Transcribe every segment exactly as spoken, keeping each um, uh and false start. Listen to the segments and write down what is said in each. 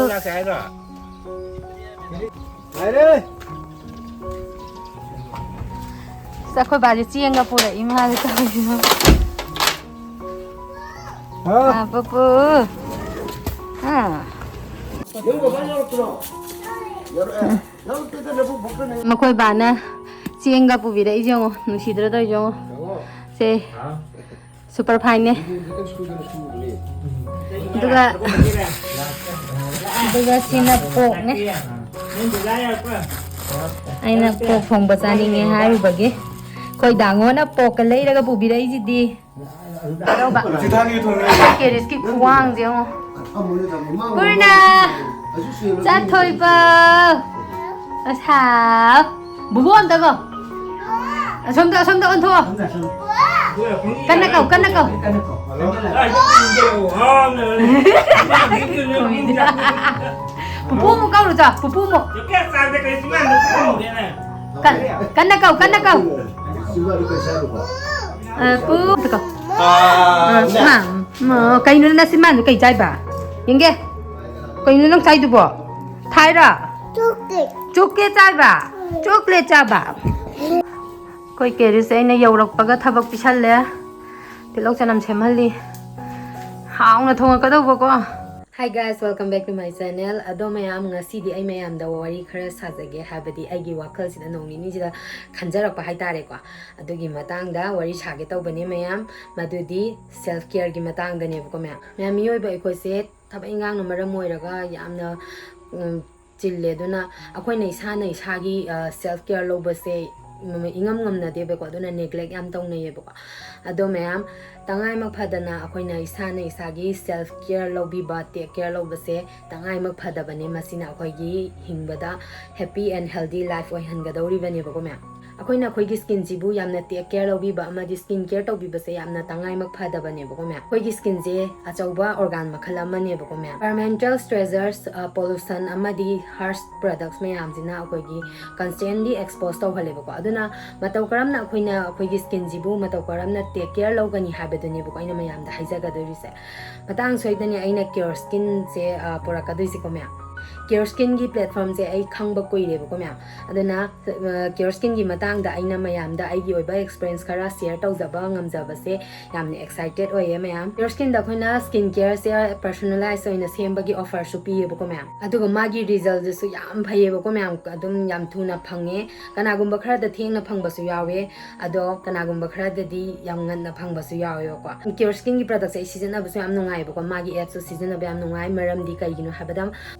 ꯂꯥꯛꯀꯦ ꯍꯥꯏꯔꯣ? ꯍꯥꯏꯔꯦ꯫ ꯑꯁ, ꯑꯩꯈꯣꯏ ꯕꯥꯁꯦ ꯆꯦꯡꯒ ꯄꯨꯔꯛꯏ ꯃꯥꯜꯂꯦ ꯇꯧꯔꯤꯁꯤꯅ꯫ ꯍꯥ? ꯑꯥ, ꯄꯨꯄꯨ꯫ ꯑꯥ꯫ ꯅꯪ ꯕꯕꯥ ꯌꯧꯔꯛꯄ꯭ꯔꯣ? ꯌꯧꯔꯛꯑꯦ꯫ ꯌꯧꯔꯛꯇꯦꯗ, ꯅꯕꯨꯛ ꯐꯛꯇꯅꯦ꯫ ꯃꯈꯣꯏ ꯕꯥꯅ ꯆꯦꯡꯒ ꯄꯨꯕꯤꯔꯛꯏꯁꯦ ꯌꯦꯡꯉꯣ, ꯅꯨꯡꯁꯤꯗ꯭ꯔꯣ ꯇꯧꯔꯤꯁꯦ ꯌꯦꯡꯉꯣ꯫ ꯌꯦꯡꯉꯣ꯫ ꯁꯦ꯫ ꯍꯥ? ꯁꯨꯄꯔ ꯐꯥꯏꯟꯅꯦ꯫ ꯑꯗꯨꯒ ꯑꯗꯨꯒ ꯁꯤꯅ ꯄꯣꯛꯅꯦ꯫ ꯑꯩꯅ ꯄꯣꯛ ꯊꯣꯡꯕ ꯆꯥꯅꯤꯡꯉꯦ ꯍꯥꯏꯔꯨꯕꯒꯤ ꯑꯩꯈꯣꯏ ꯗꯥꯉꯣꯅ ꯄꯣꯛꯀ ꯂꯩꯔꯒ ꯄꯨꯕꯤꯔꯛꯏꯁꯤꯗꯤ꯫ ꯀꯩꯗꯧꯕ? ꯀꯦꯔꯤꯁꯀꯤ ꯈꯨꯋꯥꯡꯁꯦ ꯌꯦꯡꯉꯣ꯫ ꯒꯨꯔꯅ! ꯆꯥꯊꯣꯏꯕ! ꯑꯁꯥꯎ! ꯕꯨꯕꯣ ꯑꯝꯇ ꯀꯧ꯫ ꯑꯁꯣꯝꯗ, ꯑꯁꯣꯝꯗ ꯑꯣꯟꯊꯣꯛꯑꯣ꯫ ꯀꯟꯅ ꯀꯧ, ꯀꯟꯅ ꯀꯧ꯫ ꯄꯨꯄꯨ ꯑꯃꯨꯛ ꯀꯧꯔꯨ ꯆꯣ, ꯄꯨꯄꯨ ꯑꯃꯨꯛ꯫ ꯀꯟ-, ꯀꯟꯅ ꯀꯧ, ꯀꯟꯅ ꯀꯧ꯫ ꯑ, ꯄꯨ ꯑꯝꯇ ꯀꯧ꯫ ꯑ, ꯃꯥ, ꯃꯥ, ꯀꯩꯅꯣ ꯅꯆꯤꯟꯕꯥꯟꯗꯣ ꯀꯩ ꯆꯥꯏꯕ? ꯌꯦꯡꯒꯦ꯫ ꯀꯩꯅꯣ ꯅꯪ ꯆꯥꯏꯗꯨꯕꯣ? ꯊꯥꯏꯔꯣ? ꯆꯣꯀ꯭ꯂꯦꯠ꯫ ꯆꯣꯀ꯭ꯂꯦꯠ ꯆꯥꯏꯕ? ꯆꯣꯀ꯭ꯂꯦꯠ ꯆꯥꯕ? ꯑꯩꯈꯣꯏ ꯀꯦꯔꯤꯁꯦ ꯑꯩꯅ ꯌꯧꯔꯛꯄꯒ ꯊꯕꯛ ꯄꯤꯁꯜꯂꯦ꯫ ꯇꯤꯜꯍꯧ ꯆꯅꯝ ꯁꯦꯝꯍꯜꯂꯤ꯫ ꯍꯥꯎꯅ ꯊꯣꯡꯉꯛꯀꯗꯧꯕꯀꯣ꯫ Hi guys, welcome back to my channel. ꯑꯗꯣ ꯃꯌꯥꯝ, ꯉꯁꯤꯗꯤ ꯑꯩ ꯃꯌꯥꯝꯗ ꯋꯥꯔꯤ ꯈꯔ ꯁꯥꯖꯒꯦ, ꯍꯥꯏꯕꯗꯤ ꯑꯩꯒꯤ ꯋꯥꯈꯜꯁꯤꯗ ꯅꯣꯡ ꯅꯤꯅꯤꯁꯤꯗ ꯈꯟꯖꯔꯛꯄ ꯍꯥꯏꯇꯥꯔꯦꯀꯣ꯫ ꯑꯗꯨꯒꯤ ꯃꯇꯥꯡꯗ ꯋꯥꯔꯤ ꯁꯥꯒꯦ ꯇꯧꯕꯅꯦ ꯃꯌꯥꯝ, ꯃꯗꯨꯗꯤ self careꯒꯤ ꯃꯇꯥꯡꯗꯅꯦꯕꯀꯣ ꯃꯌꯥꯝ꯫ ꯃꯌꯥꯝ, ꯃꯤꯑꯣꯏꯕ ꯑꯩꯈꯣꯏꯁꯦ ꯊꯕꯛ ꯏꯟꯈꯥꯡꯅ ꯃꯔꯝ ꯑꯣꯏꯔꯒ ꯌꯥꯝꯅ, ꯎꯝ, ꯆꯤꯜꯂꯦ꯫ ꯑꯗꯨꯅ ꯑꯩꯈꯣꯏꯅ ꯏꯁꯥꯅ ꯏꯁꯥꯒꯤ, ꯑ, self care ꯂꯧꯕꯁꯦ, ꯎꯝ, ꯏꯉꯝ ꯉꯝꯅꯗꯦꯕꯀꯣ꯫ ꯑꯗꯨꯅ neglect ꯌꯥꯝ ꯇꯧꯅꯩꯌꯦꯕꯀꯣ꯫ ꯑꯗꯣ ꯃꯌꯥꯝ, ꯇꯉꯥꯏꯃꯛ ꯐꯗꯅ ꯑꯩꯈꯣꯏꯅ ꯏꯁꯥꯅ ꯏꯁꯥꯒꯤ self care ꯂꯧꯕꯤꯕ, take care ꯂꯧꯕꯁꯦ ꯇꯉꯥꯏꯃꯛ ꯐꯗꯕꯅꯦ꯫ ꯃꯁꯤꯅ ꯑꯩꯈꯣꯏꯒꯤ ꯍꯤꯡꯕꯗ happy and healthy life ꯑꯣꯏꯍꯟꯒꯗꯧꯔꯤꯕꯅꯦꯕꯀꯣ ꯃꯌꯥꯝ꯫ ꯑꯩꯈꯣꯏꯅ ꯑꯩꯈꯣꯏꯒꯤ ꯁ꯭ꯀꯤꯟꯁꯤꯕꯨ ꯌꯥꯝꯅ ꯇꯦꯛ ꯀꯦꯌꯔ ꯂꯧꯕꯤꯕ ꯑꯃꯗꯤ ꯁ꯭ꯀꯤꯟ ꯀꯦꯌꯔ ꯇꯧꯕꯤꯕꯁꯦ ꯌꯥꯝꯅ ꯇꯉꯥꯏꯃꯛ ꯐꯗꯕꯅꯦꯕꯀꯣ ꯃꯌꯥꯝ꯫ ꯑꯩꯈꯣꯏꯒꯤ ꯁ꯭ꯀꯤꯟꯁꯦ ꯑꯆꯧꯕ ꯑꯣꯔꯒꯥꯟ ꯃꯈꯜ ꯑꯃꯅꯦꯕꯀꯣ ꯃꯌꯥꯝ꯫ Environmental stressors, pollution ꯑꯃꯗꯤ harsh products ꯃꯌꯥꯝꯁꯤꯅ ꯑꯩꯈꯣꯏꯒꯤ constantly expose ꯇꯧꯍꯜꯂꯦꯕꯀꯣ꯫ ꯑꯗꯨꯅ ꯃꯇꯧ ꯀꯔꯝꯅ ꯑꯩꯈꯣꯏꯅ ꯑꯩꯈꯣꯏꯒꯤ ꯁ꯭ꯀꯤꯟꯁꯤꯕꯨ ꯃꯇꯧ ꯀꯔꯝꯅ ꯇꯦꯛ ꯀꯦꯌꯔ ꯂꯧꯒꯅꯤ ꯍꯥꯏꯕꯗꯨꯅꯦꯕꯀꯣ ꯑꯩꯅ ꯃꯌꯥꯝꯗ ꯍꯥꯏꯖꯒꯗꯣꯏꯁꯦ꯫ ꯃꯇꯥꯡ ꯁꯣꯏꯗꯅ ꯑꯩꯅ ꯀꯤꯌꯣꯔ ꯁ꯭ꯀꯤꯟꯁꯦ ꯄꯨꯔꯛꯀꯗꯣꯏꯁꯦꯀꯣ ꯃꯌꯥꯝ꯫ ꯀꯤꯌꯣꯔ ꯁ꯭ꯀꯤꯟꯒꯤ ꯄ꯭ꯂꯦꯠꯐꯣꯔꯝꯁꯦ ꯑꯩ ꯈꯪꯕ ꯀꯨꯏꯔꯦꯕꯀꯣ ꯃꯌꯥꯝ꯫ ꯑꯗꯨꯅ ꯀꯤꯌꯣꯔ ꯁ꯭ꯀꯤꯟꯒꯤ ꯃꯇꯥꯡꯗ ꯑꯩꯅ ꯃꯌꯥꯝꯗ ꯑꯩꯒꯤ ꯑꯣꯏꯕ ꯑꯦꯛꯁꯄꯤꯔꯤꯌꯦꯟꯁ ꯈꯔ ꯁꯤꯌꯔ ꯇꯧꯖꯕ ꯉꯝꯖꯕꯁꯦ ꯌꯥꯝꯅ ꯑꯦꯛꯁꯥꯏꯇꯦꯠ ꯑꯣꯏꯌꯦ ꯃꯌꯥꯝ꯫ ꯀꯤꯌꯣꯔ ꯁ꯭ꯀꯤꯟꯗ ꯑꯩꯈꯣꯏꯅ ꯁ꯭ꯀꯤꯟ ꯀꯦꯌꯔꯁꯦ ꯄꯔꯁꯣꯅꯦꯂꯥꯏꯁ ꯑꯣꯏꯅ ꯁꯦꯝꯕꯒꯤ ꯑꯣꯐꯔꯁꯨ ꯄꯤꯌꯦꯕꯀꯣ ꯃꯌꯥꯝ꯫ ꯑꯗꯨꯒ ꯃꯥꯒꯤ ꯔꯤꯖꯜꯗꯨꯁꯨ ꯌꯥꯝ ꯐꯩꯌꯦꯕꯀꯣ ꯃꯌꯥꯝ꯫ ꯑꯗꯨꯝ ꯌꯥꯝ ꯊꯨꯅ ꯐꯪꯉꯦ꯫ ꯀꯅꯥꯒꯨꯝꯕ ꯈꯔꯗ ꯊꯦꯡꯅ ꯐꯪꯕꯁꯨ ꯌꯥꯎꯋꯦ, ꯑꯗꯣ ꯀꯅꯥꯒꯨꯝꯕ ꯈꯔꯗꯗꯤ ꯌꯥꯝ ꯉꯟꯅ ꯐꯪꯕꯁꯨ ꯌꯥꯎꯋꯦꯕꯀꯣ꯫ ꯀꯤꯌꯣꯔ ꯁ꯭ꯀꯤꯟꯒꯤ ꯄ꯭ꯔꯗꯛꯁꯦ ꯑꯩ ꯁꯤꯖꯤꯟꯅꯕꯁꯨ ꯌꯥꯝ ꯅꯨꯡꯉꯥꯏꯕꯀꯣ꯫ ꯃꯥꯒꯤ ꯑꯦꯞꯁꯨ ꯁꯤꯖꯤꯟꯅꯕ ꯌꯥꯝ ꯅꯨꯡꯉꯥꯏ꯫ ꯃꯔꯝꯗꯤ ꯀꯩꯒꯤꯅꯣ ꯍꯥꯏꯕꯗ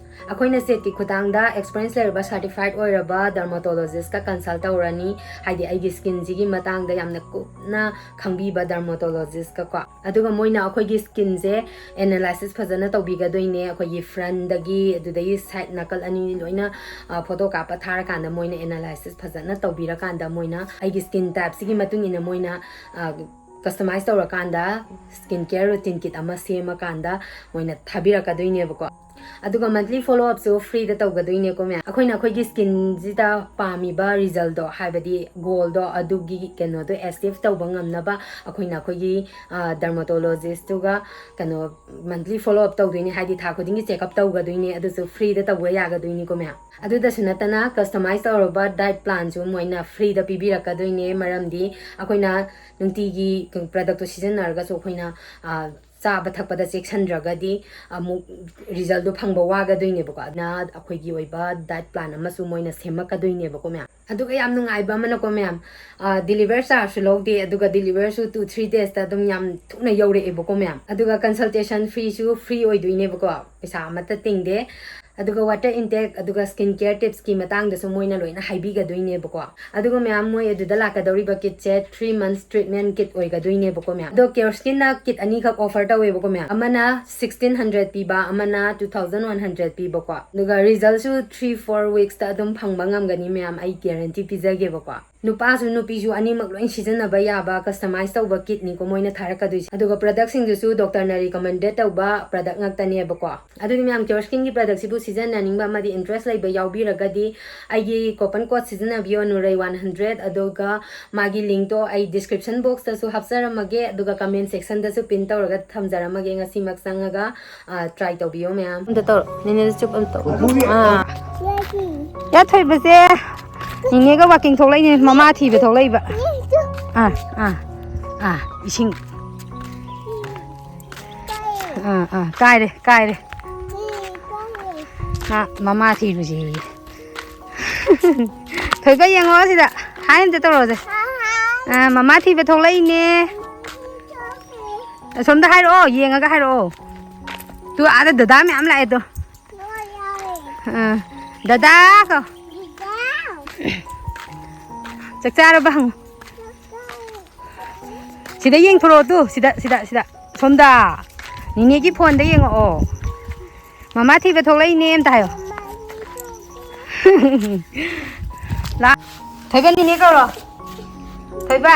ꯑꯩꯈꯣꯏꯅ ꯁꯦꯠꯀꯤ ꯈꯨꯊꯥꯡꯗ ꯑꯦꯛꯁꯄꯤꯔꯤꯌꯦꯟꯁ ꯂꯩꯔꯕ ꯁꯔꯇꯤꯐꯥꯏꯠ ꯑꯣꯏꯔꯕ ꯗꯔꯃꯥꯇꯣꯂꯣꯖꯤꯁꯀ ꯀꯟꯁꯜ ꯇꯧꯔꯅꯤ꯫ ꯍꯥꯏꯗꯤ ꯑꯩꯒꯤ ꯁ꯭ꯀꯤꯟꯁꯤꯒꯤ ꯃꯇꯥꯡꯗ ꯌꯥꯝꯅ ꯀꯨꯞꯅ ꯈꯪꯕꯤꯕ ꯗꯔꯃꯥꯇꯣꯂꯣꯖꯤꯁꯀꯀꯣ꯫ ꯑꯗꯨꯒ ꯃꯣꯏꯅ ꯑꯩꯈꯣꯏꯒꯤ ꯁ꯭ꯀꯤꯟꯁꯦ ꯑꯦꯅꯥꯂꯥꯏꯁꯤꯁ ꯐꯖꯅ ꯇꯧꯕꯤꯒꯗꯣꯏꯅꯦ꯫ ꯑꯩꯈꯣꯏꯒꯤ ꯐ꯭ꯔꯟꯗꯒꯤ, ꯑꯗꯨꯗꯒꯤ ꯁꯥꯏꯠ ꯅꯥꯀꯜ ꯑꯅꯤ ꯂꯣꯏꯅ ꯐꯣꯇꯣ ꯀꯥꯞꯄ ꯊꯥꯔꯀꯥꯟꯗ ꯃꯣꯏꯅ ꯑꯦꯅꯥꯂꯥꯏꯁꯤꯁ ꯐꯖꯅ ꯇꯧꯕꯤꯔꯀꯥꯟꯗ ꯃꯣꯏꯅ ꯑꯩꯒꯤ ꯁ꯭ꯀꯤꯟ ꯇꯥꯏꯞꯁꯤꯒꯤ ꯃꯇꯨꯡ ꯏꯟꯅ ꯃꯣꯏꯅ ꯀꯁꯇꯃꯥꯏꯁ ꯇꯧꯔꯀꯥꯟꯗ ꯁ꯭ꯀꯤꯟ ꯀꯦꯌꯔ ꯔꯨꯇꯤꯟ ꯀꯤꯠ ꯑꯃ ꯁꯦꯝꯃꯀꯥꯟꯗ ꯃꯣꯏꯅ ꯊꯥꯕꯤꯔꯛꯀꯗꯣꯏꯅꯦꯕꯀꯣ꯫ ꯑꯗꯨꯒ ꯃꯟꯠꯂꯤ ꯐꯣꯂꯣ ꯑꯞꯁꯨ ꯐ꯭ꯔꯤꯗ ꯇꯧꯒꯗꯣꯏꯅꯦꯀꯣ ꯃꯌꯥꯝ꯫ ꯑꯩꯈꯣꯏꯅ ꯑꯩꯈꯣꯏꯒꯤ ꯁ꯭ꯀꯤꯟꯁꯤꯗ ꯄꯥꯝꯃꯤꯕ ꯔꯤꯖꯜꯗꯣ, ꯍꯥꯏꯕꯗꯤ ꯒꯣꯜꯗꯣ, ꯑꯗꯨꯒꯤ ꯀꯩꯅꯣꯗꯣ ꯑꯦꯆꯤꯞ ꯇꯧꯕ ꯉꯝꯅꯕ ꯑꯩꯈꯣꯏꯅ ꯑꯩꯈꯣꯏꯒꯤ ꯗꯔꯃꯥꯇꯣꯂꯣꯖꯤꯁꯇꯨꯒ ꯀꯩꯅꯣ ꯃꯟꯠꯂꯤ ꯐꯣꯂꯣ ꯑꯞ ꯇꯧꯗꯣꯏꯅꯦ꯫ ꯍꯥꯏꯗꯤ ꯊꯥ ꯈꯨꯗꯤꯡꯒꯤ ꯆꯦꯛꯑꯞ ꯇꯧꯒꯗꯣꯏꯅꯦ꯫ ꯑꯗꯨꯁꯨ ꯐ꯭ꯔꯤꯗ ꯇꯧꯕ ꯌꯥꯒꯗꯣꯏꯅꯤꯀꯣ ꯃꯌꯥꯝ꯫ ꯑꯗꯨꯗꯁꯨ ꯅꯠꯇꯅ ꯀꯁꯇꯃꯥꯏꯁ ꯇꯧꯔꯕ ꯗꯥꯏꯠ ꯄ꯭ꯂꯥꯟꯁꯨ ꯃꯣꯏꯅ ꯐ꯭ꯔꯤꯗ ꯄꯤꯕꯤꯔꯛꯀꯗꯣꯏꯅꯦ꯫ ꯃꯔꯝꯗꯤ ꯑꯩꯈꯣꯏꯅ ꯅꯨꯡꯇꯤꯒꯤ ꯄ꯭ꯔꯗꯛꯇꯣ ꯁꯤꯖꯤꯟꯅꯔꯒꯁꯨ ꯑꯩꯈꯣꯏꯅ ꯆꯥꯕ ꯊꯛꯄꯗ ꯆꯦꯛꯁꯤꯟꯗ꯭ꯔꯒꯗꯤ ꯑꯃꯨꯛ ꯔꯤꯖꯜꯗꯣ ꯐꯪꯕ ꯋꯥꯒꯗꯣꯏꯅꯦꯕꯀꯣ꯫ ꯑꯗꯨꯅ ꯑꯩꯈꯣꯏꯒꯤ ꯑꯣꯏꯕ ꯗꯥꯏꯠ ꯄ꯭ꯂꯥꯟ ꯑꯃꯁꯨ ꯃꯣꯏꯅ ꯁꯦꯝꯃꯛꯀꯗꯣꯏꯅꯦꯕꯀꯣ ꯃꯌꯥꯝ꯫ ꯑꯗꯨꯒ ꯌꯥꯝ ꯅꯨꯡꯉꯥꯏꯕ ꯑꯃꯅꯀꯣ ꯃꯌꯥꯝ, ꯗꯤꯂꯤꯚꯔ ꯆꯥꯔꯖꯁꯨ ꯂꯧꯗꯦ, ꯑꯗꯨꯒ ꯗꯤꯂꯤꯚꯔꯁꯨ ꯇꯨ ꯊ꯭ꯔꯤ ꯗꯦꯖꯇ ꯑꯗꯨꯝ ꯌꯥꯝ ꯊꯨꯅ ꯌꯧꯔꯛꯑꯦꯕꯀꯣ ꯃꯌꯥꯝ꯫ ꯑꯗꯨꯒ ꯀꯟꯁꯜꯇꯦꯁꯟ ꯐꯤꯁꯨ ꯐ꯭ꯔꯤ ꯑꯣꯏꯗꯣꯏꯅꯦꯕꯀꯣ, ꯄꯩꯁꯥ ꯑꯃꯠꯇ ꯇꯤꯡꯗꯦ꯫ ꯑꯗꯨꯒ ꯋꯥꯇꯔ ꯏꯟꯇꯦꯛ, ꯑꯗꯨꯒ ꯁ꯭ꯀꯤꯟ ꯀꯦꯌꯔ ꯇꯤꯞꯁꯀꯤ ꯃꯇꯥꯡꯗꯁꯨ ꯃꯣꯏꯅ ꯂꯣꯏꯅ ꯍꯥꯏꯕꯤꯒꯗꯣꯏꯅꯦꯕꯀꯣ꯫ ꯑꯗꯨꯒ ꯃꯌꯥꯝ, ꯃꯣꯏ ꯑꯗꯨꯗ ꯂꯥꯛꯀꯗꯧꯔꯤꯕ ꯀꯤꯠꯁꯦ ꯊ꯭ꯔꯤ ꯃꯟꯊꯁ ꯇ꯭ꯔꯤꯠꯃꯦꯟ ꯀꯤꯠ ꯑꯣꯏꯒꯗꯣꯏꯅꯦꯕꯀꯣ ꯃꯌꯥꯝ꯫ ꯑꯗꯣ ꯀꯤꯌꯣꯔ ꯁ꯭ꯀꯤꯟꯅ ꯀꯤꯠ ꯑꯅꯤꯈꯛ ꯑꯣꯐꯔ ꯇꯧꯋꯦꯕꯀꯣ ꯃꯌꯥꯝ꯫ ꯑꯃꯅ ꯁꯤꯛꯁꯇꯤꯟ ꯍꯟꯗ꯭ꯔꯦꯗ ꯄꯤꯕ, ꯑꯃꯅ ꯇꯨ ꯊꯥꯎꯖꯟ ꯋꯥꯟ ꯍꯟꯗ꯭ꯔꯦꯗ ꯄꯤꯕꯀꯣ꯫ ꯑꯗꯨꯒ ꯔꯤꯖꯜꯁꯨ ꯊ꯭ꯔꯤ ꯐꯣꯔ ꯋꯤꯛꯁꯇ ꯑꯗꯨꯝ ꯐꯪꯕ ꯉꯝꯒꯅꯤ ꯃꯌꯥꯝ, ꯑꯩ ꯒꯦꯔꯦꯟꯇꯤ ꯄꯤꯖꯒꯦꯕꯀꯣ꯫ ꯅꯨꯄꯥꯁꯨ ꯅꯨꯄꯤꯁꯨ ꯑꯅꯤꯃꯛ ꯂꯣꯏ ꯁꯤꯖꯤꯟꯅꯕ ꯌꯥꯕ customize ꯇꯧꯕ kitꯅꯤꯀꯣ ꯃꯣꯏꯅ ꯊꯥꯔꯛꯀꯗꯣꯏꯁꯦ꯫ ꯑꯗꯨꯒ productꯁꯤꯡꯗꯨꯁꯨ doctorꯅ recommended ꯇꯧꯕ product ꯉꯥꯛꯇꯅꯦꯕꯀꯣ꯫ ꯑꯗꯨꯗꯤ ꯃꯌꯥꯝ Care Skinꯒꯤ productꯁꯤꯕꯨ ꯁꯤꯖꯤꯟꯅꯅꯤꯡꯕ ꯑꯃꯗꯤ interest ꯂꯩꯕ ꯌꯥꯎꯕꯤꯔꯒꯗꯤ ꯑꯩꯒꯤ coupon code ꯁꯤꯖꯤꯟꯅꯕꯤꯌꯣ, ꯅꯨꯔꯩ one hundred, ꯑꯗꯨꯒ ꯃꯥꯒꯤ linkꯇꯣ ꯑꯩ description boxꯇꯁꯨ ꯍꯥꯞꯆꯔꯝꯃꯒꯦ, ꯑꯗꯨꯒ comment sectionꯗꯁꯨ pin ꯇꯧꯔꯒ ꯊꯝꯖꯔꯝꯃꯒꯦ꯫ ꯉꯁꯤꯃꯛ ꯆꯪꯉꯒ, ꯑ, try ꯇꯧꯕꯤꯌꯣ ꯃꯌꯥꯝ꯫ ꯑꯝꯇ ꯇꯧꯔꯣ, ꯅꯦꯅꯦꯗ ꯆꯨꯞ ꯑꯝꯇ ꯇꯧ꯫ ꯑꯥ꯫ ꯌꯥꯊꯣꯏꯕꯁꯦ ꯅꯤꯅꯦꯒ walking ꯊꯣꯛꯂꯛꯏꯅꯦ, ꯃꯃꯥ ꯊꯤꯕ ꯊꯣꯛꯂꯛꯏꯕ꯫ ꯑꯥ, ꯑꯥ, ꯑꯥ, ꯏꯁꯤꯡ꯫ ꯑꯥ, ꯑꯥ, ꯀꯥꯏꯔꯦ, ꯀꯥꯏꯔꯦ꯫ ꯃꯥ ꯃꯃꯥ ꯊꯤꯔꯨꯁꯦꯌꯦ꯫ ꯊꯣꯏꯕ ꯌꯦꯡꯉꯣ ꯁꯤꯗ꯫ ꯍꯥꯏ ꯑꯝꯇ ꯇꯧꯔꯣꯁꯦ꯫ ꯑꯥ, ꯃꯃꯥ ꯊꯤꯕ ꯊꯣꯛꯂꯛꯏꯅꯦ꯫ ꯑꯁꯣꯝꯗ ꯍꯥꯏꯔꯛꯑꯣ, ꯌꯦꯡꯉꯒ ꯍꯥꯏꯔꯛꯑꯣ꯫ ꯇꯨ ꯑꯥꯗ ꯗꯗꯥ ꯃꯌꯥꯝ ꯂꯥꯛꯑꯦ ꯇꯨ꯫ ꯑꯥ, ꯗꯗꯥ ꯀꯧ꯫ ꯆꯥꯛ ꯆꯥꯔꯕ ꯍꯪꯉꯨ꯫ ꯁꯤꯗ ꯌꯦꯡꯊꯣꯔꯛꯑꯣ ꯇꯨ, ꯁꯤꯗ, ꯁꯤꯗ, ꯁꯤꯗ꯫ ꯁꯣꯝꯗ꯫ ꯅꯤꯅꯦꯒꯤ phoneꯗ ꯌꯦꯡꯉꯛꯑꯣ꯫ ꯃꯃꯥ ꯊꯤꯕ ꯊꯣꯛꯂꯛꯏꯅꯦ ꯑꯝꯇ ꯍꯥꯏꯌꯣ꯫ ꯂꯥ-, ꯊꯣꯏꯕ ꯅꯤꯅꯦ ꯀꯧꯔꯣ꯫ ꯊꯣꯏꯕ꯫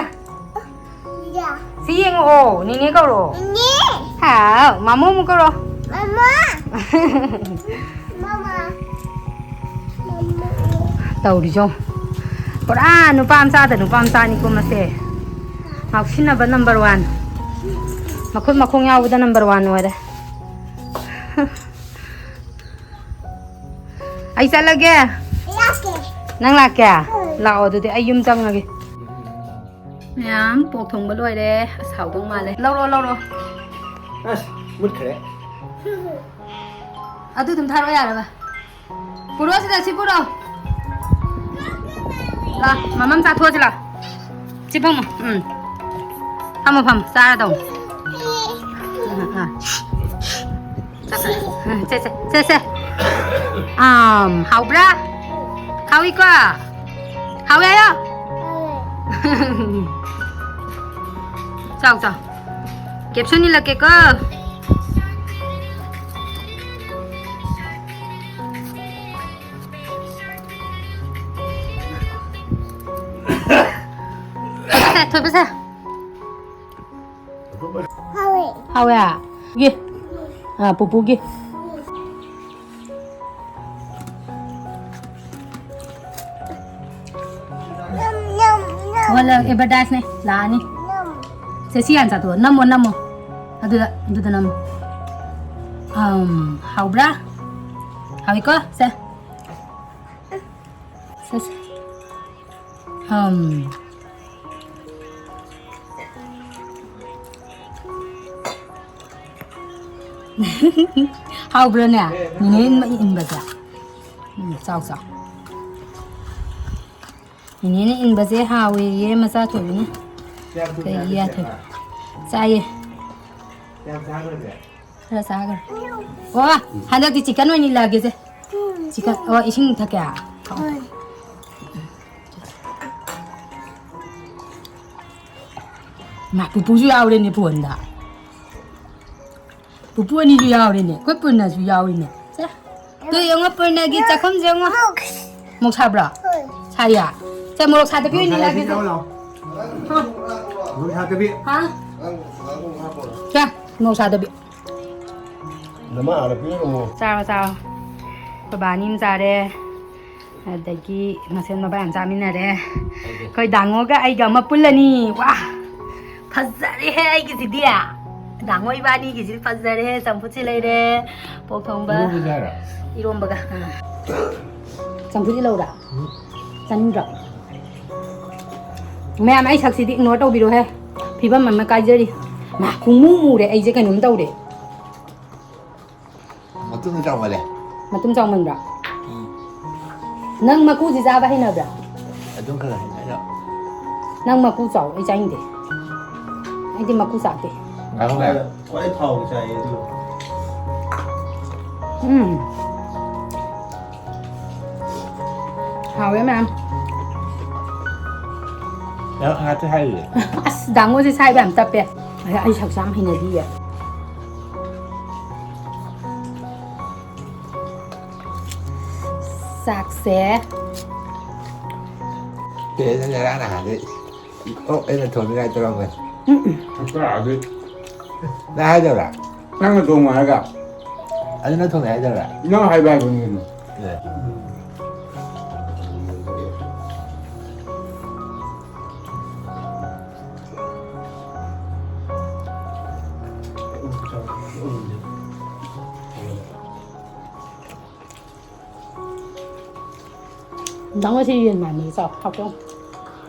ꯁꯤ ꯌꯦꯡꯉꯛꯑꯣ, ꯅꯤꯅꯦ ꯀꯧꯔꯣ꯫ ꯍꯥꯎ, ꯃꯥꯃꯣ ꯑꯃꯨꯛ ꯀꯧꯔꯣ꯫ ꯃꯥꯃꯣ꯫ ꯃꯥꯃꯥ꯫ ꯇꯧꯔꯤꯁꯣ꯫ ꯄꯨꯔꯥ ꯅꯨꯄꯥ ꯃꯆꯥꯗ ꯅꯨꯄꯥ ꯃꯆꯥꯅꯤꯀꯣ ꯃꯁꯦ꯫ ꯉꯥꯎꯁꯤꯟꯅꯕ number one꯫ ꯃꯈꯨꯠ ꯃꯈꯣꯡ ꯌꯥꯎꯕꯗ number one ꯑꯣꯏꯔꯦ꯫ ꯑꯩ ꯆꯠꯂꯒꯦ꯫ ꯂꯥꯛꯀꯦ꯫ ꯅꯪ ꯂꯥꯛꯀꯦ? ꯎꯝ꯫ ꯂꯥꯛꯑꯣ ꯑꯗꯨꯗꯤ ꯑꯩ ꯌꯨꯝ ꯆꯪꯉꯒꯦ꯫ ꯃꯌꯥꯝ ꯄꯣꯛ ꯊꯣꯡꯕ ꯂꯣꯏꯔꯦ꯫ ꯑꯁ, ꯍꯥꯎꯗꯧ ꯃꯥꯜꯂꯦ꯫ ꯂꯧꯔꯣ, ꯂꯧꯔꯣ꯫ ꯑꯁ, ꯃꯨꯠꯈ꯭ꯔꯦ꯫ ꯑꯗꯨ ꯑꯗꯨꯝ ꯊꯥꯔꯛꯑꯣ ꯌꯥꯔꯕ? ꯄꯨꯔꯛꯑꯣ ꯁꯤꯗ, ꯁꯤ ꯄꯨꯔꯛꯑꯣ꯫ ꯂꯥ, ꯃꯃꯝ ꯆꯥꯊꯣꯛꯑꯁꯤ ꯂꯥ꯫ ꯁꯤ ꯐꯝꯃꯣ꯫ ꯎꯝ꯫ ꯐꯝꯃꯣ, ꯐꯝꯃꯣ꯫ ꯆꯥꯔꯗꯧꯅꯤ꯫ ꯑꯥ, ꯑꯥ꯫ ꯆꯠ, ꯆꯠ, ꯆꯠ, ꯆꯠ, ꯆꯠ꯫ ꯑꯝ, ꯍꯥꯎꯕ꯭ꯔꯥ? ꯍꯥꯎꯏꯀꯣ? ꯍꯥꯎꯋꯦ ꯍꯥꯏꯌꯣ? ꯆꯥꯎ, ꯆꯥꯎ꯫ Caption ꯏꯜꯂꯛꯀꯦꯀꯣ꯫ ꯂꯣꯏꯕꯁꯦ꯫ ꯍꯥꯎꯋꯦ꯫ ꯒꯤ꯫ ꯑꯥ, ꯄꯨꯄꯨꯒꯤ꯫ ꯅꯝ, ꯅꯝ, ꯅꯝ꯫ ꯍꯣꯏ, ꯂꯥꯛ-, advertiseꯅꯦ, ꯂꯥꯛꯑꯅꯤ꯫ ꯅꯝ꯫ ꯁꯦ, ꯁꯤ ꯍꯥꯟꯅ ꯆꯥꯊꯣꯛꯑꯣ꯫ ꯅꯝꯃꯣ, ꯅꯝꯃꯣ꯫ ꯑꯗꯨꯗ, ꯑꯗꯨꯗ ꯅꯝꯃꯣ꯫ ꯑꯝ, ꯍꯥꯎꯕ꯭ꯔꯥ? ꯍꯥꯎꯏꯀꯣ? ꯁꯦ꯫ ꯁꯦ, ꯁꯦ꯫ ꯑꯝ꯫ ꯍꯥꯎꯕ꯭ꯔꯣꯅꯦ? ꯅꯦꯅꯦ ꯏꯟꯕꯁꯦ꯫ ꯎꯝ, ꯆꯥꯎ, ꯆꯥꯎ꯫ ꯅꯦꯅꯦꯅ ꯏꯟꯕꯁꯦ ꯍꯥꯎꯋꯦꯌꯦ, ꯃꯆꯥ ꯊꯣꯏꯕꯤꯅ꯫ ꯀꯩ ꯌꯥꯊꯣꯏ? ꯆꯥꯏꯌꯦ꯫ ꯈꯔ ꯆꯥꯈ꯭ꯔꯦ꯫ ꯑꯣ, ꯍꯟꯗꯛꯇꯤ chicken ꯑꯣꯏꯅ ꯏꯜꯂꯛꯑꯒꯦꯁꯦ꯫ Chicken, ꯑꯣ, ꯏꯁꯤꯡ ꯊꯛꯀꯦ? ꯍꯣꯏ꯫ ꯃꯥ, ꯄꯨꯄꯨꯁꯨ ꯌꯥꯎꯔꯦꯅꯦ ꯐꯣꯟꯗ꯫ ꯄꯨꯄꯨ ꯑꯅꯤꯁꯨ ꯌꯥꯎꯔꯦꯅꯦ꯫ ꯑꯩꯈꯣꯏ ꯄꯨꯔꯅꯁꯨ ꯌꯥꯎꯔꯤꯅꯦ꯫ ꯁꯦ꯫ ꯇꯨ ꯌꯦꯡꯉꯣ, ꯄꯨꯔꯅꯒꯤ ꯆꯥꯛꯈꯨꯝꯁꯦ ꯌꯦꯡꯉꯣ꯫ ꯃꯣꯔꯣꯛ ꯁꯥꯕ꯭ꯔꯣ? ꯍꯣꯏ꯫ ꯁꯥꯏꯌꯦ? ꯁꯦ, ꯃꯣꯔꯣꯛ ꯁꯥꯗꯕꯤ ꯑꯣꯏꯅ ꯏꯜꯂꯛꯑꯒꯦ꯫ ꯂꯥꯛꯑꯣ, ꯂꯥꯛꯑꯣ꯫ ꯃꯣꯔꯣꯛ ꯁꯥꯗꯕꯤ꯫ ꯍꯥ? ꯁꯦ, ꯃꯣꯔꯣꯛ ꯁꯥꯗꯕꯤ꯫ ꯅꯃꯥ ꯑꯥꯗ ꯄꯤꯔꯝꯃꯣ꯫ ꯆꯥꯔꯣ, ꯆꯥꯔꯣ꯫ ꯑꯩꯈꯣꯏ ꯕꯥꯅꯤ ꯑꯃ ꯆꯥꯔꯦ꯫ ꯑꯗꯒꯤ ꯃꯁꯦꯟ ꯃꯕꯥꯏ ꯑꯃ ꯆꯥꯃꯤꯟꯅꯔꯦ꯫ ꯑꯩꯈꯣꯏ ꯗꯥꯉꯣꯒ ꯑꯩꯒ ꯑꯃ ꯄꯨꯜꯂꯅꯤ꯫ ꯋꯥ! ꯐꯖꯔꯦꯍꯦ ꯑꯩꯒꯤꯁꯤꯗꯤ꯫ ꯗꯥꯉꯣ ꯏꯕꯥꯅꯤꯒꯤꯁꯤꯗꯤ ꯐꯖꯔꯦꯍꯦ꯫ ꯆꯝꯐꯨꯠꯁꯤ ꯂꯩꯔꯦ꯫ ꯄꯣꯛ ꯊꯣꯡꯕ꯫ ꯏꯔꯣꯝꯕꯁꯦ ꯍꯥꯏꯔꯣ? ꯏꯔꯣꯝꯕꯒ꯫ ꯑꯥ꯫ ꯆꯝꯐꯨꯠꯁꯤ ꯂꯧꯔꯥ? ꯎꯝ꯫ ꯆꯥꯅꯤꯡꯗ꯭ꯔꯣ? ꯃꯌꯥꯝ, ꯑꯩ ꯁꯛꯁꯤꯗꯤ ignore ꯇꯧꯕꯤꯔꯣꯍꯦ꯫ ꯐꯤꯕꯝ ꯑꯃ ꯀꯥꯏꯖꯔꯤ꯫ ꯃꯥ, ꯈꯨꯡꯃꯨ ꯃꯨꯔꯦ꯫ ꯑꯩꯁꯦ ꯀꯩꯅꯣꯝ ꯇꯧꯔꯦ꯫ ꯃꯇꯨꯝ ꯆꯥꯎꯃꯜꯂꯦ꯫ ꯃꯇꯨꯝ ꯆꯥꯎꯃꯟꯕ꯭ꯔꯥ? ꯎꯝ꯫ ꯅꯪ ꯃꯀꯨꯁꯤ ꯆꯥꯕ ꯍꯩꯅꯕ꯭ꯔꯥ? ꯑꯗꯨꯝ ꯈꯔ ꯍꯩꯅꯩꯗ꯫ ꯅꯪ ꯃꯀꯨ ꯆꯥꯎ, ꯑꯩ ꯆꯥꯅꯤꯡꯗꯦ꯫ ꯑꯩꯗꯤ ꯃꯀꯨ ꯆꯥꯗꯦ꯫ ꯉꯥꯏꯈꯣꯅꯦ꯫ ꯈ꯭ꯋꯥꯏ ꯊꯥꯎ ꯆꯥꯏꯌꯦ ꯑꯗꯨ꯫ ꯎꯝ꯫ ꯍꯥꯎꯋꯦ ꯃꯌꯥꯝ꯫ ꯅꯪ ꯉꯥꯛꯇ ꯍꯥꯏꯔꯤꯌꯦ꯫ ꯑꯁ, ꯗꯥꯡꯉꯣꯁꯦ ꯁꯥꯏꯕ ꯌꯥꯝ ꯇꯞꯄꯦ꯫ ꯑꯩ, ꯑꯩ ꯁꯛꯁꯦ ꯌꯥꯝ ꯍꯩꯅꯗꯤꯌꯦ꯫ ꯆꯥꯛꯁꯦ꯫ ꯇꯦꯔꯦꯅ ꯉꯔꯥꯡ ꯅꯍꯥꯟꯗꯩ ꯑꯣ, ꯑꯩꯅ ꯊꯣꯡꯅꯤꯡꯉꯥꯏ ꯇꯧꯔꯝꯕꯅꯤ꯫ ꯆꯥꯔꯛꯑꯗꯤ꯫ ꯅꯪ ꯍꯥꯏꯗꯕ꯭ꯔꯥ? ꯅꯪꯅ ꯊꯣꯡꯉꯣ ꯍꯥꯏꯔꯒ꯫ ꯑꯗꯨ ꯅꯪ ꯊꯣꯡꯉꯦ ꯍꯥꯏꯗꯕ꯭ꯔꯥ? ꯅꯪ ꯍꯥꯏꯕ ꯍꯥꯏꯕꯅꯤ ꯀꯩꯅꯣ꯫ ꯑꯦ꯫ ꯅꯪ ꯉꯁꯤ ꯌꯦꯟ ꯃꯥꯟꯕꯗꯣ ꯆꯥꯎ꯫ ꯍꯥꯎꯇ꯭ꯔꯣ?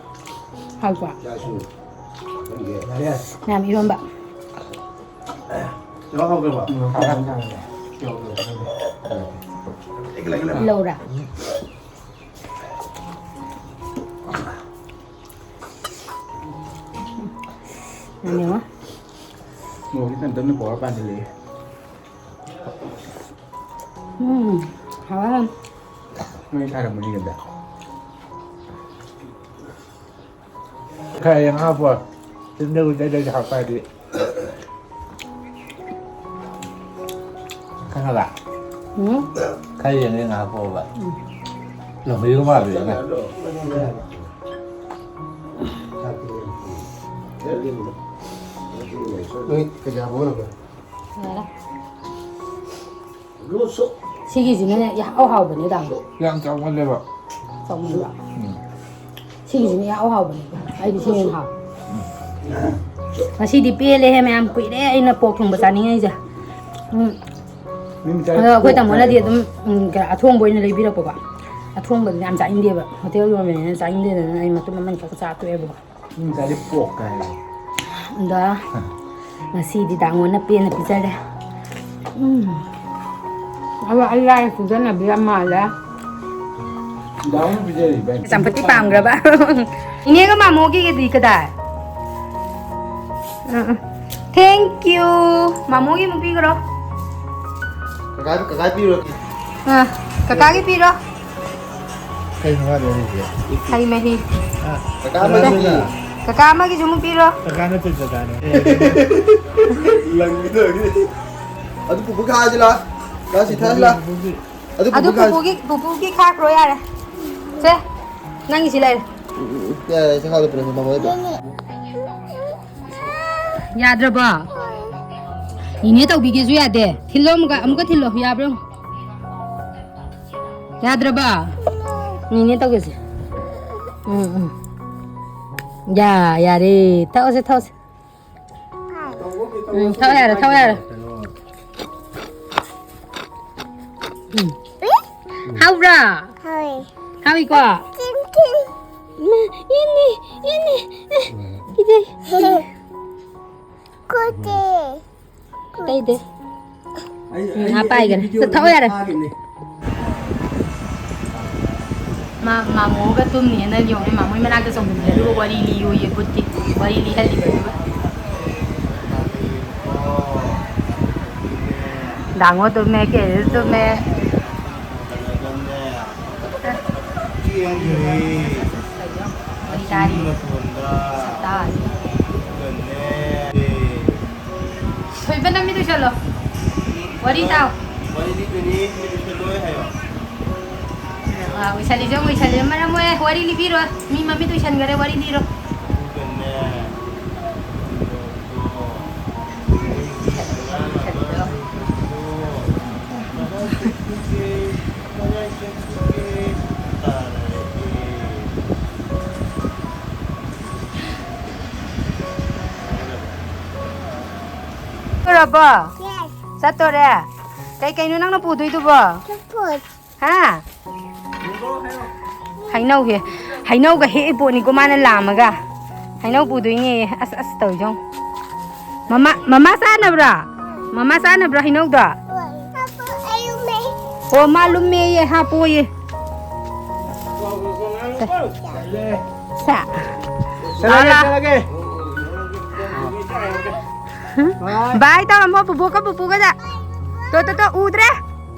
ꯍꯥꯎꯇ꯭ꯔꯣ? ꯃꯌꯥꯝ ꯏꯔꯣꯝꯕ꯫ ꯂꯧꯔꯥ? ꯌꯥꯝ ꯌꯦꯡꯉꯣ꯫ ꯃꯣꯔꯣꯛꯁꯦ ꯇꯞ ꯇꯞꯅ ꯄꯧꯔ ꯄꯥꯟꯁꯤꯜꯂꯛꯑꯦ꯫ ꯎꯝ, ꯍꯥꯎꯋꯦ꯫ ꯅꯣꯏ ꯊꯥꯔꯝꯕꯅꯤ ꯀꯩꯅꯣ꯫ ꯈꯔ ꯌꯦꯡꯉꯛꯑꯣ꯫ ꯌꯨꯝꯗ ꯎꯗ꯭ꯔꯗꯤ ꯍꯥꯎꯇꯥꯗꯤ꯫ ꯈꯪꯉꯕ? ꯎꯝ꯫ ꯈꯔ ꯌꯦꯡꯉꯦ ꯉꯥꯏꯍꯥꯛ ꯄꯣꯛꯑꯒ꯫ ꯎꯝ꯫ ꯂꯝꯍꯩꯒ ꯃꯥꯜꯂꯦꯅꯦ꯫ ꯅꯣꯏ ꯀꯩꯀꯥ ꯍꯧꯒꯠꯂꯕ꯭ꯔꯥ? ꯌꯥꯔꯦ꯫ ꯁꯤꯒꯤꯁꯤꯅꯅꯦ ꯏꯍꯥꯎ ꯍꯥꯎꯕꯅꯦ, ꯇꯥꯃꯣ꯫ ꯌꯥꯝ ꯆꯥꯎꯃꯜꯂꯦꯕ꯫ ꯆꯥꯎꯃꯟꯕ꯭ꯔꯣ? ꯎꯝ꯫ ꯁꯤꯒꯤꯁꯤꯅ ꯏꯍꯥꯎ ꯍꯥꯎꯕꯅꯦ꯫ ꯑꯩꯗꯤ ꯁꯤꯅ ꯍꯦꯟꯅ ꯍꯥꯎꯋꯦ꯫ ꯉꯁꯤꯗꯤ ꯄꯦꯜꯂꯦꯍꯦ ꯃꯌꯥꯝ, ꯀꯨꯏꯔꯦ ꯑꯩꯅ ꯄꯣꯛ ꯊꯣꯡꯕ ꯆꯥꯅꯤꯡꯉꯛꯏꯁꯦ꯫ ꯎꯝ꯫ ꯃꯤ ꯃꯆꯥꯗꯤ ꯑꯗꯣ ꯑꯩꯈꯣꯏ ꯄꯣꯛ ꯇꯥꯃꯣꯅꯗꯤ ꯆꯥꯏꯌꯦꯕ꯫ ꯑꯗꯨꯝ, ꯎꯝ, ꯀ-, ꯑꯊꯣꯡꯕ ꯑꯣꯏꯅ ꯂꯩꯕꯤꯔꯛꯄꯀꯣ꯫ ꯑꯊꯣꯡꯕꯗꯤ ꯌꯥꯝ ꯆꯥꯅꯤꯡꯗꯦꯕ꯫ ꯍꯣꯇꯦꯜ ꯌꯣꯟꯕꯅꯤꯅ ꯆꯥꯅꯤꯡꯗꯦꯗꯅ ꯑꯩ ꯃꯇꯨꯝ ꯑꯃꯅꯤꯈꯛ ꯆꯥ ꯇꯣꯛꯑꯦꯕꯀꯣ꯫ ꯎꯝ, ꯉꯁꯥꯏꯗꯤ ꯄꯣꯛ ꯀꯥꯏꯅ꯫ ꯑꯗ ꯉꯁꯤꯗꯤ ꯗꯥꯉꯣꯟꯅ ꯄꯦꯟꯅ ꯄꯤꯖꯔꯦ꯫ ꯎꯝ꯫ ꯑꯗꯣ ꯑꯩ ꯂꯥꯏꯔ ꯁꯤꯖꯤꯟꯅꯕ ꯌꯥꯝ ꯃꯥꯜꯂꯦ꯫ ꯗꯥꯉꯣꯟꯅ ꯄꯤꯖꯔꯤꯕ꯫ ꯆꯝꯐꯨꯠꯇꯤ ꯄꯥꯝꯈ꯭ꯔꯕ? ꯏꯅꯦꯒ ꯃꯥꯃꯣꯒꯤꯒꯗꯤ ꯀꯗꯥꯏ? ꯑ, ꯑ꯫ Thank you꯫ ꯃꯥꯃꯣꯒꯤ ꯑꯃꯨꯛ ꯄꯤꯈ꯭ꯔꯣ꯫ ꯀꯀꯥ, ꯀꯀꯥ ꯄꯤꯔꯨꯔꯣ꯫ ꯑ, ꯀꯀꯥꯒꯤ ꯄꯤꯔꯣ꯫ ꯀꯩꯅꯣ ꯃꯥꯅ ꯂꯩꯔꯤꯁꯦ? ꯍꯩ ꯃꯍꯤ꯫ ꯑ, ꯀꯀꯥ ꯑꯃꯒꯤ꯫ ꯀꯀꯥ ꯑꯃꯒꯤꯁꯨ ꯑꯃꯨꯛ ꯄꯤꯔꯣ꯫ ꯀꯀꯥ ꯅꯠꯇꯦ, ꯀꯀꯥꯅꯦ꯫ ꯂꯪꯒꯤꯗꯧꯔꯤ꯫ ꯑꯗꯨ ꯄꯨꯄꯨ ꯈꯥꯛꯑꯁꯤ ꯂꯥꯎ꯫ ꯂꯥꯎ, ꯁꯤ ꯊꯛꯑꯁꯤ ꯂꯥꯎ꯫ ꯑꯗꯨ ꯑꯗꯨ ꯄꯨꯄꯨ ꯈꯥꯛꯑꯁꯤ꯫ ꯄꯨꯄꯨꯒꯤ, ꯄꯨꯄꯨꯒꯤ ꯈꯥꯛꯈ꯭ꯔꯣ ꯌꯥꯔꯦ꯫ ꯁꯦ, ꯅꯪꯒꯤꯁꯤ ꯂꯩꯔꯦ꯫ ꯌꯥꯔꯦ, ꯆꯦꯈꯥꯎꯗ ꯄꯨꯔꯛꯑꯣ, ꯃꯃꯥ ꯍꯣꯏꯗ꯫ ꯌꯥꯗ꯭ꯔꯕꯣ? ꯅꯤꯅꯦ ꯇꯧꯕꯤꯒꯦꯁꯨ ꯌꯥꯗꯦ꯫ ꯊꯤꯜꯂꯣ ꯑꯃꯨꯛꯀ, ꯑꯃꯨꯛꯀ ꯊꯤꯜꯂꯣ, ꯌꯥꯕ꯭ꯔꯣ? ꯌꯥꯗ꯭ꯔꯕꯣ? ꯅꯤꯅꯦ ꯇꯧꯒꯦꯁꯦ꯫ ꯎꯝ, ꯎꯝ꯫ ꯌꯥ, ꯌꯥꯔꯦ꯫ ꯊꯛꯑꯣꯁꯦ, ꯊꯛꯑꯣꯁꯦ꯫ ꯎꯝ, ꯊꯛꯑꯣ ꯌꯥꯔꯦ, ꯊꯛꯑꯣ ꯌꯥꯔꯦ꯫ ꯎꯝ꯫ ꯍꯥꯎꯕ꯭ꯔꯥ? ꯍꯥꯎꯋꯦ꯫ ꯍꯥꯎꯏꯀꯣ? ꯆꯤꯡ ꯆꯤꯡ꯫ ꯏꯃꯥ, ꯏꯅꯦ, ꯏꯅꯦ꯫ ꯑꯦ, ꯏꯗꯦ꯫ ꯀꯣꯠꯇꯦ꯫ ꯑꯇꯩꯗꯤ꯫ ꯎꯝ, ꯍꯥ ꯄꯥꯏꯒꯅꯤ꯫ ꯁꯠ ꯊꯛꯑꯣ ꯌꯥꯔꯦ꯫ ꯃꯥ, ꯃꯥꯃꯣꯒ ꯇꯨꯝꯅꯤꯅ ꯌꯦꯡꯉꯨꯅꯦ, ꯃꯥꯃꯣꯒꯤ ꯃꯅꯥꯛꯇ ꯆꯣꯡꯁꯤꯟꯈ꯭ꯔꯦ꯫ ꯑꯗꯨꯒ ꯋꯥꯔꯤ ꯂꯤꯌꯨꯌꯦ ꯚꯨꯠꯀꯤ꯫ ꯋꯥꯔꯤ ꯂꯤꯍꯜꯂꯤꯕ ꯑꯗꯨꯒ꯫ ꯗꯥꯡꯉꯣ ꯇꯨꯝꯃꯦ, ꯀꯦꯔꯤꯁ ꯇꯨꯝꯃꯦ꯫ ꯆꯦꯟꯈ꯭ꯔꯦ꯫ ꯋꯥꯔꯤ ꯇꯥꯔꯤ꯫ ꯃꯇꯣꯟꯗ꯫ ꯁꯛꯇꯥꯁꯤ꯫ ꯑꯗꯨꯒꯅꯦ꯫ ꯊꯣꯏꯕ, ꯅꯃꯤꯠ ꯎꯏꯁꯜꯂꯣ꯫ ꯋꯥꯔꯤ ꯇꯥꯎ꯫ ꯋꯥꯔꯤ ꯂꯤꯗꯣꯏꯅꯤ, ꯃꯤꯠ ꯎꯏꯁꯜꯂꯣꯏ ꯍꯥꯏꯌꯣ꯫ ꯑꯥ, ꯎꯏꯁꯜꯂꯤꯁꯦ ꯑꯃꯨꯛ ꯎꯏꯁꯜꯂꯤ꯫ ꯃꯔꯝ ꯃꯣꯛꯑꯦ, ꯋꯥꯔꯤ ꯂꯤꯕꯤꯔꯣ꯫ ꯃꯤ ꯃꯃꯤꯠ ꯎꯏꯁꯟꯈꯔꯦ, ꯋꯥꯔꯤ ꯂꯤꯔꯣ꯫ ꯑꯗꯨꯒꯅꯦ꯫ ꯆꯠꯇꯣꯔꯕꯣ? Yes. ꯆꯠꯇꯣꯔꯦ? ꯀꯩꯀꯩꯅꯣ ꯅꯪꯅ ꯄꯨꯗꯣꯏꯗꯨꯕꯣ? Support. ꯍꯥ? ꯍꯩꯅꯧ ꯍꯦ-, ꯍꯩꯅꯧꯒ ꯍꯦꯛꯏ ꯄꯣꯠꯅꯤꯀꯣ ꯃꯥꯅ ꯂꯥꯝꯃꯒ꯫ ꯍꯩꯅꯧ ꯄꯨꯗꯣꯏꯅꯦ꯫ ꯑꯁ, ꯑꯁ ꯇꯧꯔꯤꯁꯦ ꯌꯦꯡꯉꯨ꯫ ꯃꯃꯥ, ꯃꯃꯥ ꯆꯥꯅꯕ꯭ꯔꯣ? ꯃꯃꯥ ꯆꯥꯅꯕ꯭ꯔꯣ ꯍꯩꯅꯧꯗꯣ? ꯑꯣ, ꯃꯥ ꯂꯨꯝꯃꯦꯌꯦ, ꯍꯥꯞꯄꯣꯌꯦ꯫ ꯁꯥ꯫ ꯆꯠꯂꯒꯦ, ꯂꯥ, ꯂꯥ꯫ ꯆꯠꯂꯒꯦ꯫ ꯕꯥꯏ ꯇꯧꯔꯝꯃꯣ ꯄꯨꯄꯨꯒ ꯄꯨꯄꯨꯒꯗ꯫ ꯇꯣ, ꯇꯣ, ꯇꯣ, ꯎꯗ꯭ꯔꯦ꯫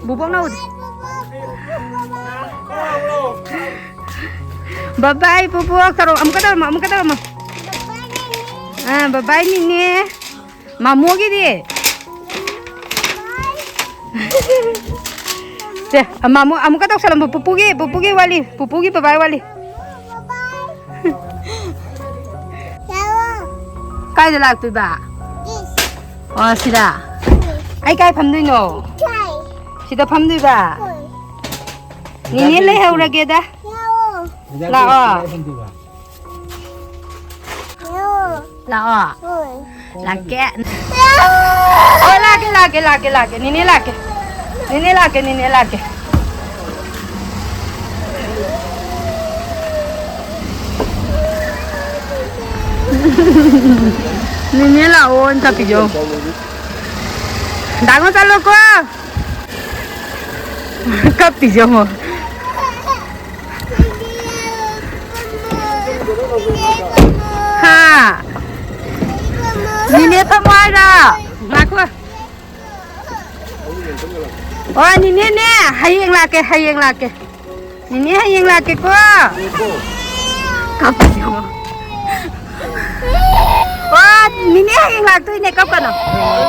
ꯕꯨꯕꯣꯛꯅ ꯎꯗ꯭ꯔꯦ꯫ ꯕꯕꯥꯏ ꯄꯨꯄꯨ ꯇꯧꯔꯣ꯫ ꯑꯃꯨꯛꯀ ꯇꯧꯔꯝꯃꯣ, ꯑꯃꯨꯛꯀ ꯇꯧꯔꯝꯃꯣ꯫ ꯑꯥ, ꯕꯕꯥꯏ ꯅꯤꯅꯦ꯫ ꯃꯥꯃꯣꯒꯤꯗꯤ? ꯁꯦ, ꯃꯥꯃꯣ ꯑꯃꯨꯛꯀ ꯇꯧꯁꯜꯂꯝꯃꯣ꯫ ꯄꯨꯄꯨꯒꯤ, ꯄꯨꯄꯨꯒꯤ ꯋꯥꯠꯂꯤ꯫ ꯄꯨꯄꯨꯒꯤ ꯕꯕꯥꯏ ꯋꯥꯠꯂꯤ꯫ ꯀꯥꯏꯗ ꯂꯥꯛꯇꯣꯏꯕ? ꯑꯣ, ꯁꯤꯗ꯫ ꯑꯩ ꯀꯥꯏ ꯐꯝꯗꯣꯏꯅꯣ? ꯁꯤꯗ ꯐꯝꯗꯣꯏꯕ? ꯅꯦꯅꯦ ꯂꯩꯍꯧꯔꯒꯦꯗ꯫ ꯂꯥꯛꯑꯣ꯫ ꯂꯥꯛꯑꯣ꯫ ꯂꯥꯛꯀꯦ꯫ ꯑꯣ, ꯂꯥꯛꯀꯦ, ꯂꯥꯛꯀꯦ, ꯂꯥꯛꯀꯦ, ꯂꯥꯛꯀꯦ꯫ ꯅꯦꯅꯦ ꯂꯥꯛꯀꯦ꯫ ꯅꯦꯅꯦ ꯂꯥꯛꯀꯦ, ꯅꯦꯅꯦ ꯂꯥꯛꯀꯦ꯫ ꯅꯦꯅꯦ ꯂꯥꯛꯑꯣꯅ ꯇꯞꯄꯤꯖꯦ ꯌꯦꯡꯉꯣ꯫ ꯗꯥꯡꯉꯣ ꯆꯠꯂꯣꯀꯣ꯫ ꯀꯞꯄꯤꯖꯦ ꯌꯦꯡꯉꯣ꯫ ꯍꯥ? ꯅꯦꯅꯦ ꯐꯝꯃꯣ ꯍꯥꯏꯔꯣ? ꯉꯥꯏꯈꯣ꯫ ꯑꯣ, ꯅꯦꯅꯦꯅꯦ, ꯍꯌꯦꯡ ꯂꯥꯛꯀꯦ, ꯍꯌꯦꯡ ꯂꯥꯛꯀꯦ꯫ ꯅꯦꯅꯦ ꯍꯌꯦꯡ ꯂꯥꯛꯀꯦꯀꯣ꯫ ꯀꯞꯄꯤꯁꯦ ꯌꯦꯡꯉꯣ꯫ ꯑꯣ, ꯅꯦꯅꯦ ꯍꯌꯦꯡ ꯂꯥꯛꯇꯣꯏꯅꯦ, ꯀꯞꯀꯅꯣ꯫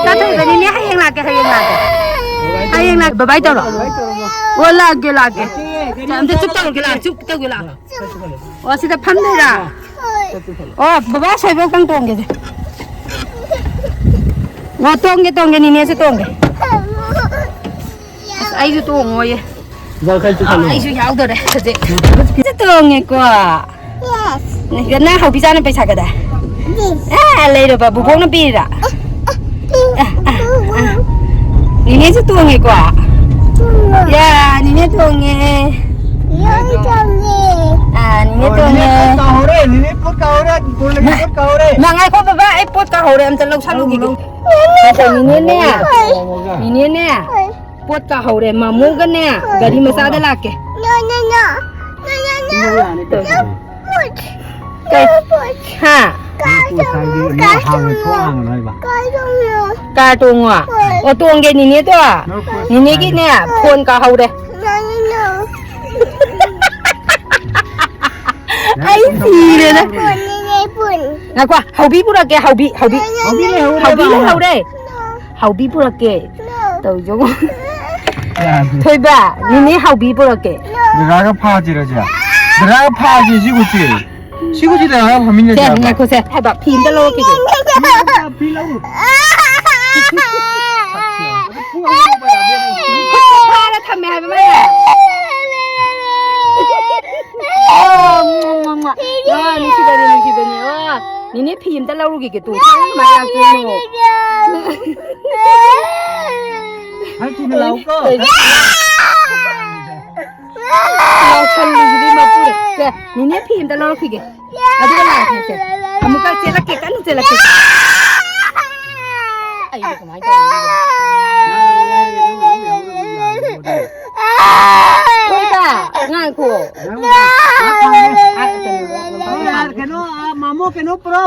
ꯆꯠꯊꯣꯛꯏꯕ ꯅꯦꯅꯦ ꯍꯌꯦꯡ ꯂꯥꯛꯀꯦ, ꯍꯌꯦꯡ ꯂꯥꯛꯀꯦ꯫ ꯍꯌꯦꯡ ꯂꯥꯛ-, bye bye ꯇꯧꯔꯣ꯫ ꯑꯣ, ꯂꯥꯛꯀꯦ, ꯂꯥꯛꯀꯦ꯫ ꯑꯝꯇ ꯆꯨꯞ ꯇꯧꯔꯨꯒꯦ ꯂꯥꯛꯑꯣ, ꯆꯨꯞ ꯇꯧꯒꯦ ꯂꯥꯛꯑꯣ꯫ ꯑꯣ, ꯁꯤꯗ ꯐꯝꯗꯣꯏꯔꯥ? ꯑꯣ, ꯕꯕꯥ ꯑꯁꯣꯏꯕ ꯑꯝꯇꯪ ꯇꯣꯡꯒꯦꯁꯦ꯫ ꯑꯣ, ꯇꯣꯡꯒꯦ, ꯇꯣꯡꯒꯦ, ꯅꯦꯅꯦꯁꯨ ꯇꯣꯡꯒꯦ꯫ ꯑꯁ, ꯑꯩꯁꯨ ꯇꯣꯡꯉꯣꯌꯦ꯫ ꯕꯕꯥ ꯈꯔ ꯆꯤꯛꯍꯜꯂꯣ꯫ ꯑꯩꯁꯨ ꯌꯥꯎꯗꯣꯔꯦ ꯍꯧꯖꯤꯛ꯫ ꯁꯤꯗ ꯇꯣꯡꯉꯦꯀꯣ꯫ ꯅꯪ ꯍꯧꯕꯤ ꯆꯥꯅ ꯄꯩꯁꯥ ꯀꯗꯥꯏ? ꯑꯦ, ꯂꯩꯔꯕ ꯕꯨꯕꯣꯛꯅ ꯄꯤꯔꯤꯔꯥ? ꯑꯦ, ꯑꯦ, ꯑꯦ꯫ ꯅꯦꯅꯦꯁꯨ ꯇꯣꯡꯉꯦꯀꯣ? ꯌꯥ, ꯅꯦꯅꯦ ꯇꯣꯡꯉꯦ꯫ ꯑꯥ, ꯅꯦꯅꯦ ꯑꯣ, ꯇꯣꯡꯉꯦ꯫ ꯅꯦꯅꯦ ꯄꯣꯠ ꯀꯥꯎꯍꯧꯔꯦ, ꯅꯦꯅꯦ ꯄꯣꯠ ꯀꯥꯎꯍꯧꯔꯦ, ꯕꯣꯜ ꯂꯩꯕ ꯄꯣꯠ ꯀꯥꯎꯍꯧꯔꯦ꯫ ꯃꯥ ꯉꯥꯏꯈꯣ ꯕꯕꯥ, ꯑꯩ ꯄꯣꯠ ꯀꯥꯎꯍꯧꯔꯦ, ꯑꯝꯇ ꯂꯧꯁꯜꯂꯨꯈꯤꯒꯦ꯫ ꯂꯧꯔꯨ, ꯂꯧꯔꯨ꯫ ꯉꯁꯥꯏ ꯅꯦꯅꯦꯅꯦ, ꯅꯦꯅꯦꯅꯦ ꯄꯣꯠ ꯀꯥꯎꯍꯧꯔꯦ, ꯃꯥꯃꯣꯒꯅꯦ ꯒꯥꯔꯤ ꯃꯆꯥꯗ ꯂꯥꯛꯀꯦ꯫ ꯀꯩ? ꯍꯥ? ꯀꯥꯔ ꯇꯣꯡꯉꯣ? ꯑꯣ, ꯇꯣꯡꯒꯦ ꯅꯦꯅꯦꯗꯣ꯫ ꯅꯦꯅꯦꯒꯤꯅꯦ ꯐꯣꯟ ꯀꯥꯎꯍꯧꯔꯦ꯫ ꯑꯩ ꯁꯤꯔꯦꯗ꯫ ꯉꯥꯏꯈꯣ, ꯍꯧꯕꯤ ꯄꯨꯔꯛꯀꯦ, ꯍꯧꯕꯤ, ꯍꯧꯕꯤ꯫ ꯍꯧꯕꯤ ꯂꯩꯍꯧꯔꯦ꯫ ꯍꯧꯕꯤ ꯂꯩꯍꯧꯔꯦ꯫ ꯍꯧꯕꯤ ꯄꯨꯔꯛꯀꯦ꯫ ꯇꯧꯔꯤꯁꯦ ꯌꯦꯡꯉꯣ꯫ ꯊꯣꯏꯕ, ꯅꯦꯅꯦ ꯍꯧꯕꯤ ꯄꯨꯔꯛꯀꯦ꯫ ꯗꯗꯥꯒ ꯐꯥꯁꯤꯔꯁꯦ? ꯗꯗꯥꯒ ꯐꯥꯁꯤ, ꯁꯤ ꯎꯆꯤ꯫ ꯁꯤ ꯎꯆꯤ ꯗꯗꯥꯒ ꯐꯥꯃꯤꯟꯅꯁꯦ ꯁꯦ, ꯍꯥꯏꯕ꯫ ꯉꯥꯏꯈꯣ ꯁꯦ, ꯍꯥꯏꯕ, ꯐꯤ ꯑꯝꯇ ꯂꯧꯔꯛꯈꯤꯒꯦ꯫ ꯐꯤ ꯂꯧꯔꯨ꯫ ꯐꯥꯔ ꯊꯝꯃꯦ ꯍꯥꯏꯕ ꯃꯥꯅ꯫ ꯑꯣ, ꯃ꯭ꯋꯥ, ꯃ꯭ꯋꯥ, ꯃ꯭ꯋꯥ꯫ ꯑꯣ, ꯅꯨꯡꯁꯤꯕꯅꯤ, ꯅꯨꯡꯁꯤꯕꯅꯤ꯫ ꯑꯣ, ꯅꯦꯅꯦ ꯐꯤ ꯑꯝꯇ ꯂꯧꯔꯨꯈꯤꯒꯦ ꯇꯨ꯫ ꯀꯃꯥꯏꯅ ꯂꯥꯛꯇꯣꯏꯅꯣ? ꯈꯔ ꯊꯨꯅ ꯂꯥꯛꯎꯀꯣ꯫ ꯂꯥꯎꯁꯜꯂꯤꯁꯤꯗꯤ ꯃꯄꯨꯗ꯫ ꯁꯦ, ꯅꯦꯅꯦ ꯐꯤ ꯑꯝꯇ ꯂꯧꯔꯛꯈꯤꯒꯦ꯫ ꯑꯗꯨꯒ ꯂꯥꯛꯀꯦꯁꯦ꯫ ꯑꯃꯨꯛꯀ ꯆꯦꯜꯂꯛꯀꯦ, ꯀꯟꯅ ꯆꯦꯜꯂꯛꯀꯦ꯫ ꯑꯩꯗꯤ ꯀꯃꯥꯏꯅ ꯇꯧꯅꯤ? ꯍꯣꯏꯕ, ꯉꯥꯏꯈꯣ꯫ ꯀꯩꯅꯣ, ꯃꯥꯃꯣ ꯀꯩꯅꯣ ꯄꯨꯔꯣ꯫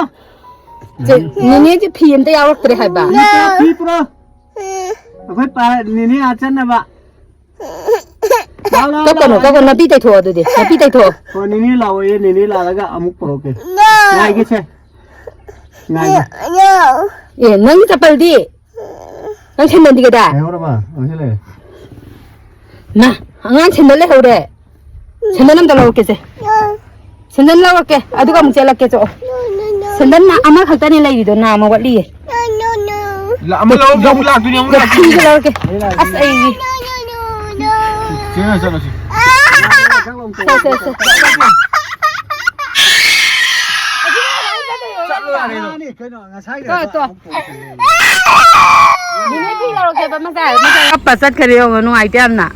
ꯆꯦ, ꯅꯦꯅꯦꯁꯦ ꯐꯤ ꯑꯝꯇ ꯌꯥꯎꯔꯛꯇ꯭ꯔꯦ ꯍꯥꯏꯕ꯫ ꯐꯤ ꯄꯨꯔꯣ, ꯐꯤ ꯄꯨꯔꯣ꯫ ꯑꯩꯈꯣꯏ ꯄꯥ-, ꯅꯦꯅꯦ ꯑꯥ ꯆꯠꯅꯕ꯫ ꯂꯥꯎ, ꯂꯥꯎ, ꯀꯞꯀꯅꯨ, ꯂꯥꯎ꯫ ꯀꯞꯀꯅꯨ, ꯅꯥꯄꯤ ꯇꯩꯊꯣꯛꯑꯣ ꯑꯗꯨꯗꯤ, ꯅꯥꯄꯤ ꯇꯩꯊꯣꯛꯑꯣ꯫ ꯑꯣ, ꯅꯦꯅꯦ ꯂꯥꯛꯑꯣꯌꯦ, ꯅꯦꯅꯦ ꯂꯥꯛꯑꯒ ꯑꯃꯨꯛ ꯄꯨꯔꯛꯀꯦ꯫ ꯉꯥꯏꯒꯦꯁꯦ꯫ ꯉꯥꯏꯒꯦ꯫ ꯑꯦ, ꯅꯪꯒꯤ ꯆꯄꯜꯗꯤ? ꯅꯪ ꯁꯦꯟꯗꯜꯗꯤ ꯀꯗꯥꯏ? ꯂꯩꯍꯧꯔꯕ? ꯑꯣ, ꯁꯤ ꯂꯩꯔꯦ꯫ ꯃꯥ, ꯑꯉꯥꯡ ꯁꯦꯟꯗꯜ ꯂꯩꯍꯧꯔꯦ꯫ ꯁꯦꯟꯗꯜ ꯑꯝꯇ ꯂꯧꯔꯛꯀꯦꯁꯦ꯫ ꯁꯦꯟꯗꯜ ꯂꯧꯔꯛꯀꯦ, ꯑꯗꯨꯒ ꯑꯃꯨꯛ ꯆꯦꯜꯂꯛꯀꯦ, ꯆꯣ꯫ ꯁꯦꯟꯗꯜ ꯅꯥ-, ꯑꯃꯈꯛꯇꯅꯦ ꯂꯩꯔꯤꯗꯣ, ꯅꯥ ꯑꯃ ꯋꯥꯠꯂꯤꯌꯦ꯫ ꯂ-, ꯑꯃ ꯂꯧꯔꯒ ꯑꯃꯨꯛ ꯂꯥꯛꯇꯣꯏꯅꯦ, ꯑꯃꯨꯛ ꯌꯥ-, ꯂꯥꯛꯇꯣꯏꯅꯦ꯫ ꯐꯤꯒ ꯂꯧꯔꯛꯀꯦ꯫ ꯑꯁ, ꯑꯩ ꯆꯦꯟꯅ ꯆꯠꯂꯁꯤ꯫ ꯁꯦ, ꯁꯦ, ꯁꯦ꯫ ꯆꯠꯂꯣ ꯌꯥꯔꯦ ꯑꯗꯣ꯫ ꯀꯩꯅꯣ, ꯉꯁꯥꯏ ꯇꯣ, ꯇꯣ꯫ ꯅꯦꯅꯦ ꯐꯤ ꯂꯧꯔꯛꯀꯦꯕ, ꯃꯆꯥ, ꯃꯆꯥ꯫ ꯀꯞꯄ ꯆꯠꯈꯔꯦ ꯌꯦꯡꯉꯣ, ꯅꯨꯡꯉꯥꯏꯇꯦ ꯌꯥꯝꯅ꯫